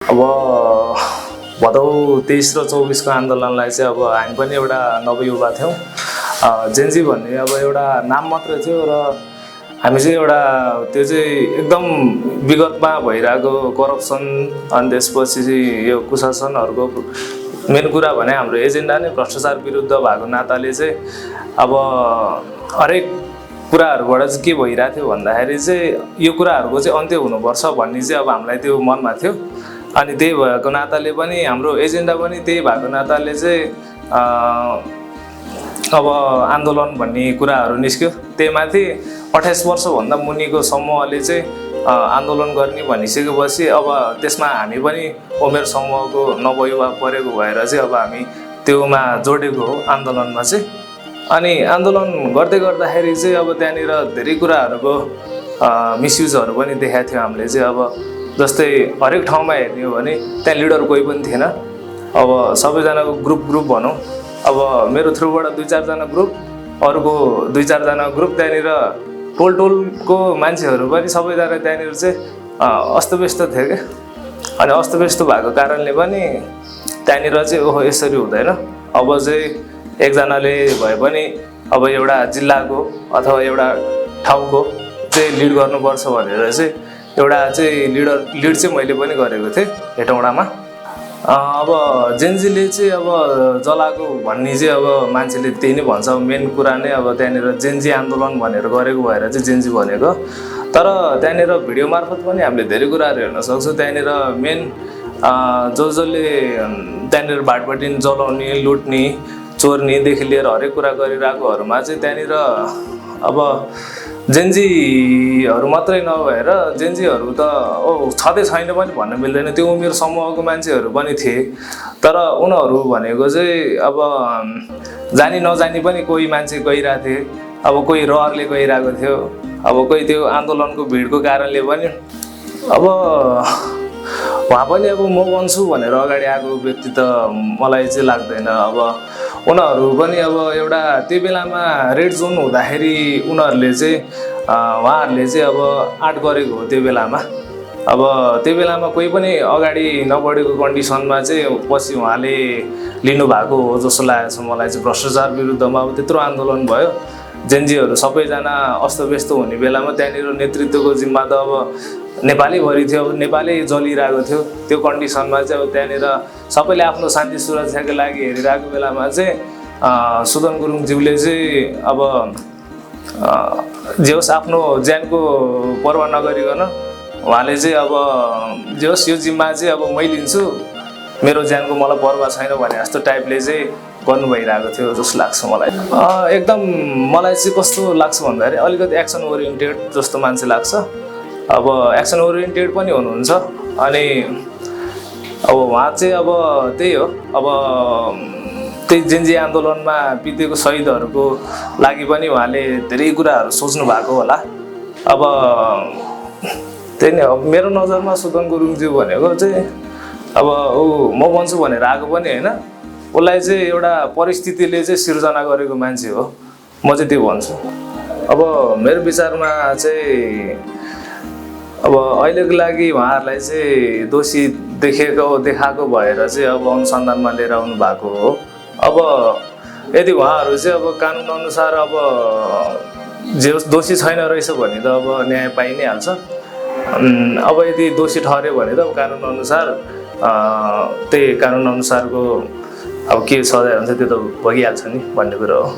अब भदौ 23 र 24 को आन्दोलनलाई चाहिँ अब हामी पनि एउटा नवयुवा थियौँ। जेन्जी भन्ने अब एउटा नाम मात्र थियो र हामी चाहिँ एउटा त्यो चाहिँ एकदम विगतमा भइरहेको करप्सन अनि त्यसपछि चाहिँ यो कुशासनहरूको मेन कुरा भने हाम्रो एजेन्डा नै भ्रष्टाचार विरुद्ध भएको नाताले चाहिँ अब हरेक कुराहरूबाट चाहिँ के भइरहेको थियो भन्दाखेरि चाहिँ यो कुराहरूको चाहिँ अन्त्य हुनुपर्छ भन्ने चाहिँ अब हामीलाई त्यो मनमा थियो। अनि त्यही भएको नाताले पनि हाम्रो एजेन्डा पनि त्यही भएको नाताले चाहिँ अब आन्दोलन भन्ने कुराहरू निस्क्यो। त्यही माथि 28 वर्षभन्दा मुनिको समूहले चाहिँ आन्दोलन गर्ने भनिसकेपछि अब त्यसमा हामी पनि उमेर समूहको नवयुवा परेको भएर चाहिँ अब हामी त्योमा जोडेको हो आन्दोलनमा चाहिँ। अनि आन्दोलन गर्दै गर्दाखेरि चाहिँ अब त्यहाँनिर धेरै कुराहरूको मिसयुजहरू पनि देखाएको थियो हामीले चाहिँ। अब जस्तै हरेक ठाउँमा हेर्ने हो भने त्यहाँ लिडर कोही पनि थिएन। अब सबैजनाको ग्रुप भनौँ, अब मेरो थ्रुबाट 2-4 जना ग्रुप, अरूको 2-4 जना ग्रुप, त्यहाँनिर टोलको मान्छेहरू पनि सबैजना त्यहाँनिर चाहिँ अस्तव्यस्त थियो क्या। अनि अस्तव्यस्त भएको कारणले पनि त्यहाँनिर चाहिँ ओहो यसरी हुँदैन, अब चाहिँ एकजनाले भए पनि अब एउटा जिल्लाको अथवा एउटा ठाउँको चाहिँ लिड गर्नुपर्छ भनेर चाहिँ एउटा चाहिँ लिड चाहिँ मैले पनि गरेको थिएँ हेटौँडामा। अब जेन्जीले चाहिँ अब जलाएको भन्ने चाहिँ अब मान्छेले त्यही नै भन्छ। मेन कुरा नै अब त्यहाँनिर जेन्जी आन्दोलन भनेर गरेको भएर चाहिँ जेन्जी भनेको। तर त्यहाँनिर भिडियो मार्फत पनि हामीले धेरै कुराहरू हेर्न सक्छौँ। त्यहाँनिर मेन जसले त्यहाँनिर भाटबटिन जलाउने, लुट्ने, चोर्नेदेखि लिएर हरेक कुरा गरिरहेकोहरूमा चाहिँ त्यहाँनिर अब जेन्जीहरू मात्रै नभएर जेन्जीहरू त छँदै छैन पनि भन्न मिल्दैन, त्यो उमेर समूहको मान्छेहरू पनि थिए। तर उनीहरू भनेको चाहिँ अब जानी नजानी पनि कोही मान्छे गइरहेको थिए, अब कोही रहरले गइरहेको थियो, अब कोही त्यो आन्दोलनको भिडको कारणले पनि। अब उहाँ पनि अब म बन्छु भनेर अगाडि आएको व्यक्ति त मलाई चाहिँ लाग्दैन। अब उनीहरू पनि अब एउटा त्यो बेलामा रेड जोन हुँदाखेरि उनीहरूले चाहिँ उहाँहरूले चाहिँ अब आर्ट गरेको हो त्यो बेलामा। अब त्यो बेलामा कोही पनि अगाडि नबढेको कन्डिसनमा चाहिँ पछि उहाँले लिनुभएको हो जस्तो लागेको छ मलाई चाहिँ। भ्रष्टाचार विरुद्धमा अब त्यत्रो आन्दोलन भयो, जेन्जीहरू सबैजना अस्तव्यस्त हुने बेलामा त्यहाँनिर नेतृत्वको जिम्मा त अब नेपालैभरि थियो। अब नेपालै जलिरहेको थियो त्यो कन्डिसनमा चाहिँ। अब त्यहाँनिर सबैले आफ्नो शान्ति सुरक्षाको लागि हेरिरहेको बेलामा चाहिँ सुदन गुरुङज्यूले चाहिँ अब जे होस् आफ्नो ज्यानको पर्वाह नगरिकन उहाँले चाहिँ अब जे होस् यो जिम्मा चाहिँ अब मै लिन्छु, मेरो ज्यानको मलाई पर्वाह छैन भने जस्तो टाइपले चाहिँ गर्नु भइरहेको थियो जस्तो लाग्छ मलाई। एकदम मलाई चाहिँ कस्तो लाग्छ भन्दाखेरि अलिकति एक्सन ओरिएन्टेड जस्तो मान्छे लाग्छ। अब एक्सन ओरिएन्टेड पनि हुनुहुन्छ। अनि अब उहाँ चाहिँ अब त्यही हो, अब त्यही जेन्जी आन्दोलनमा बितेको शहीदहरूको लागि पनि उहाँले धेरै कुराहरू सोच्नु भएको होला। अब त्यही नै हो मेरो नजरमा। सुदन गुरुङज्यू भनेको चाहिँ अब ऊ म बन्छु भनेर आएको पनि होइन, उसलाई चाहिँ एउटा परिस्थितिले चाहिँ सिर्जना गरेको मान्छे हो, म चाहिँ त्यो भन्छु। अब मेरो विचारमा चाहिँ अब अहिलेको लागि उहाँहरूलाई चाहिँ दोषी देखाएको भएर चाहिँ अब अनुसन्धानमा लिएर आउनु भएको हो। अब यदि उहाँहरू चाहिँ अब कानुन अनुसार अब जे दोषी छैन रहेछ भने त अब न्याय पाइ नै हाल्छ। अब यदि दोषी ठहर्यो भने त अब कानुन अनुसार त्यही कानुन अनुसारको अब के सजाय हुन्छ त्यो त भोगिहाल्छ नि भन्ने कुरो हो।